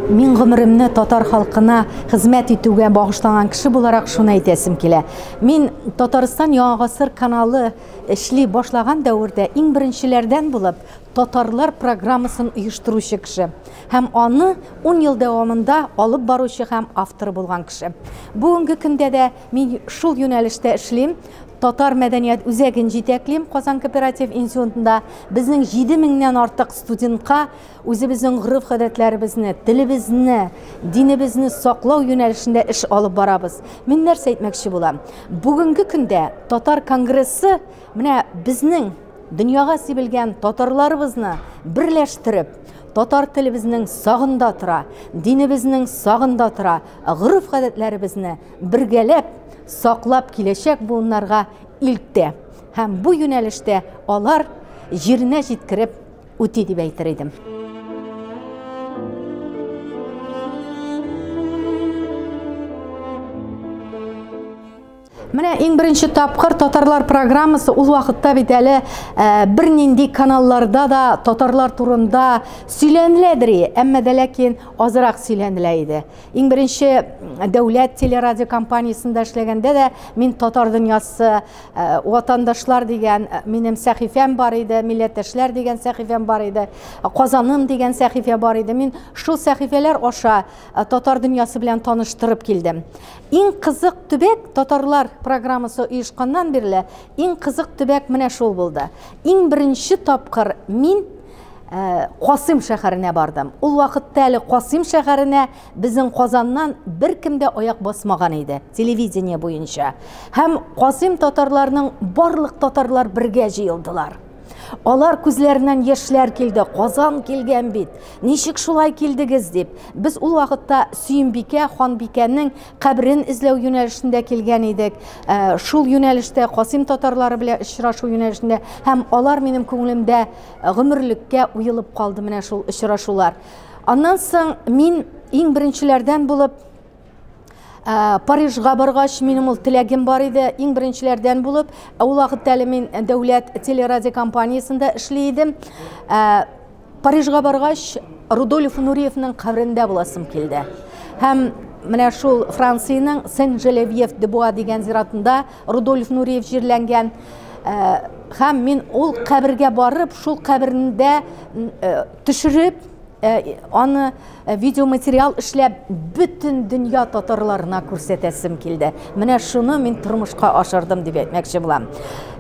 Мин гомеремне татар халкына хезмәт итүгә багышлаган кеше буларак шуны әйтәсем килә. Мин Татарстан Яңа гасыр каналы эшли башлаган дәвердә иң беренчеләрдән булып татарлар программасын оештыручы кеше һәм аны 10 ел дәвамында алып баручы һәм авторы булган кеше. Бүгенге көндә дә мин шул юнәлештә эшлим. Татар мәдәният үзәген җитәклим Казан кооператив институтында. Безнең 7000-нән артык студентка үзебезнең гореф-гадәтләребезне, телебезне, динебезне саклау юнәлешендә эш алып барабыз. Мин нәрсә әйтмәкче булам? Бүгенге көндә Татар конгрессы менә безнең дөньяга сибелгән татарларыбызны берләштереп, татар телебезнең сагында тора, динебезнең сагында тора, гореф-гадәтләребезне бергәләп саклап киләчәк буыннарга илтә. Һәм бу юнәлештә алар җиренә җиткереп үти дип әйтер идем. Менә иң беренче тапкыр татарлар программасы ул вакытта бит әле бернинди каналларда да татарлар турында сөйләнеләдер, әмма дә ләкин азрак сөйләнелә иде. Иң беренче дәүләт телерадиокомпаниясендә эшләгәндә дә мин Татар дөньясы, Ватандашлар дигән минем сәхифәм бар иде, Милләттәшләр дигән сәхифәм бар иде, Казаным дигән сәхифә бар иде. Мин шул сәхифәләр аша татар дөньясы белән таныштырып килдем. Иң кызык төбәк татарлар программасы оешканнан бирле иң кызык төбәк менә шул булды. Иң беренче тапкыр мин Касыйм шәһәренә бардым. Ул вакытта әле Касыйм шәһәренә безнең Казаннан беркем дә аяк басмаган иде, телевидение буенча. Һәм Касыйм татарларының барлык татарлар бергә җыелдылар. Алар күзләреннән яшьләр килде, Казан килгән бит, ничек шулай килдегез дип. Без ул вакытта Сөембикә ханбикәнең каберен эзләү юнәлешендә килгән идек. Шул юнәлештә Касыйм татарлары белән очрашу юнәлешендә һәм алар минем күңелемдә гомерлеккә уелып калды менә шул очрашулар. Аннан соң мин иң беренчеләрдән булып Парижга баргач, минем ул теләгем бар иде, иң беренчеләрдән булып, ул вакытта әле мин дәүләт телерадиокомпаниясендә эшли идем. Парижга баргач, Рудольф Нуриевның каберендә буласым килде. Һәм менә шул Франциянең Сен-Желевьев-де-Буа дигән зиратында Рудольф Нуриев җирләнгән. Һәм мин ул кабергә барып, шул каберендә төшереп, аны видеоматериал эшләп, бөтен дөнья татарларына күрсәтәсем килде. Менә шуны мин тормышка ашырдым дип әйтмәкче булам.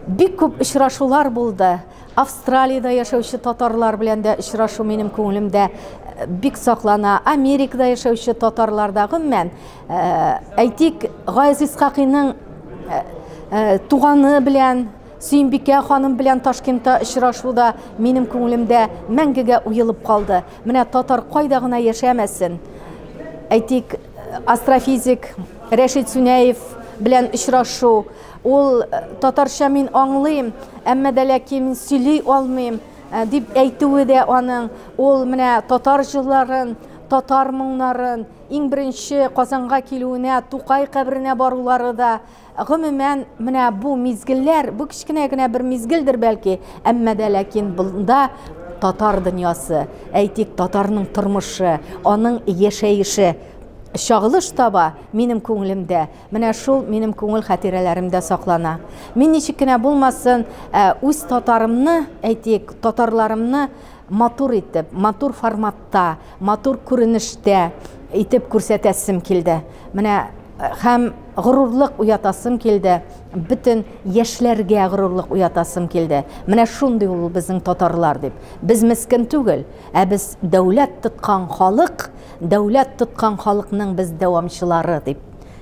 Бик күп очрашулар булды. Австралиядә яшәүче татарлар белән дә очрашу минем күңелемдә бик саклана. Америкада яшәүче татарлар да, гомумән, әйтик, Гаяз Исхакыйның туганы белән, Сөембикә ханым белән Ташкентта очрашу да минем күңелемдә мәңгегә уелып калды. Менә татар кайда гына яшәмәсен, әйтик, астрофизик Рәшит Сүнәев белән очрашу, ул татарча мин аңлыйм, әмма дә ләкин мин сөйли алмыйм дип әйтүе дә аның, ул менә татар җырларын, татар моңнарын, иң беренче Казанга килүенә, Тукай каберенә барулары да, гомумән, менә бу мизгелләр, бу кечкенә генә бер мизгелдер бәлки, әмма дә ләкин бунда татар дөньясы, әйтик, татарның тормышы, аның яшәеше чагылыш таба минем күңелемдә. Менә шул минем күңел хатирәләремдә саклана. Мин ничек кенә булмасын, үз татарымны, әйтик, татарларымны матур итеп, матур форматта, матур күренештә итеп күрсәтәсем килде. Менә һәм горурлык уятасым килде, бөтен яшьләргә горурлык уятасым килде. Менә шундый ул безнең татарлар дип. Без мескен түгел, ә без дәүләт тоткан халык, дәүләт тоткан халыкның без дәвамчылары дип.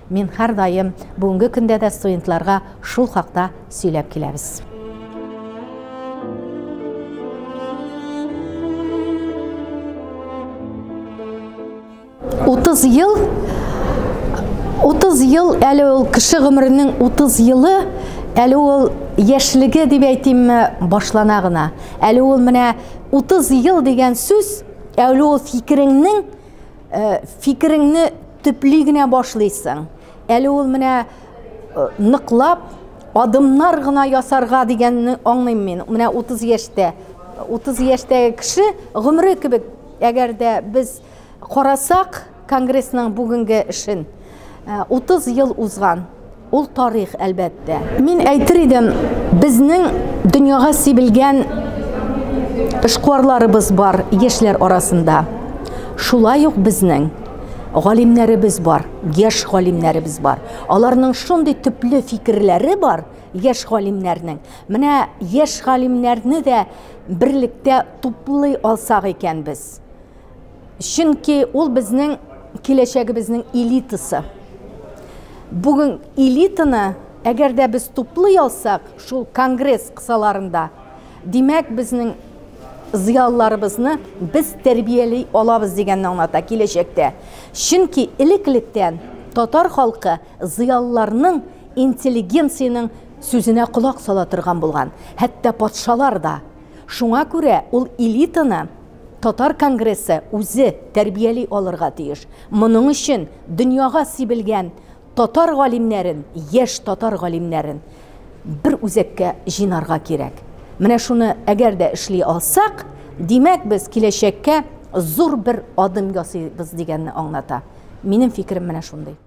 Мин һәрдаим бүгенге көндә дә студентларга шул хакта сөйләп киләбез. 30 ел, 30 ел әле ул кеше гомеренең 30 елы, әле ул яшьлеге дип әйтимме, башлана гына. Әле ул менә 30 ел дигән сүз, әле ул фикереңне төпли генә башлыйсың. Әле ул менә ныклап адымнар гына ясарга дигәнне аңлыйм мин. Менә 30 яшьтә, 30 яшьтәге кеше гомере кебек, әгәр дә без Карасак, конгрессның бүгенге эшен, 30 ел узган. Ул тарих, әлбәттә. Мин әйтер идем, безнең дөньяга сибелгән эшкуарларыбыз бар яшьләр арасында. Шулай ук безнең галимнәребез бар, яшь галимнәребез бар. Аларның шундый төпле фикерләре бар, яшь галимнәрнең. Менә яшь галимнәрне дә берлектә туплый алсак икән без. Чөнки ул безнең киләчәгебезнең элитасы. Бүген элитаны, әгәр дә без туплый алсак, шул конгресс кысаларында, димәк, безнең зыялыларыбызны без тәрбияли алабыз дигәнне аңлата киләчәктә. Чөнки элек-электән татар халкы зыялыларның, интеллигенциянең сүзенә колак сала торган булган. Хәтта патшалар да. Шуңа күрә ул элитаны Татар конгрессы үзе тәрбияли алырга тиеш. Моның өчен дөньяга сибелгән татар галимнәрен, яшь татар галимнәрен бер үзәккә җыйнарга кирәк. Менә шуны әгәр дә эшли алсак, димәк, без киләчәккә зур бер адым ясыйбыз дигәнне аңлата. Минем фикерем менә шундый.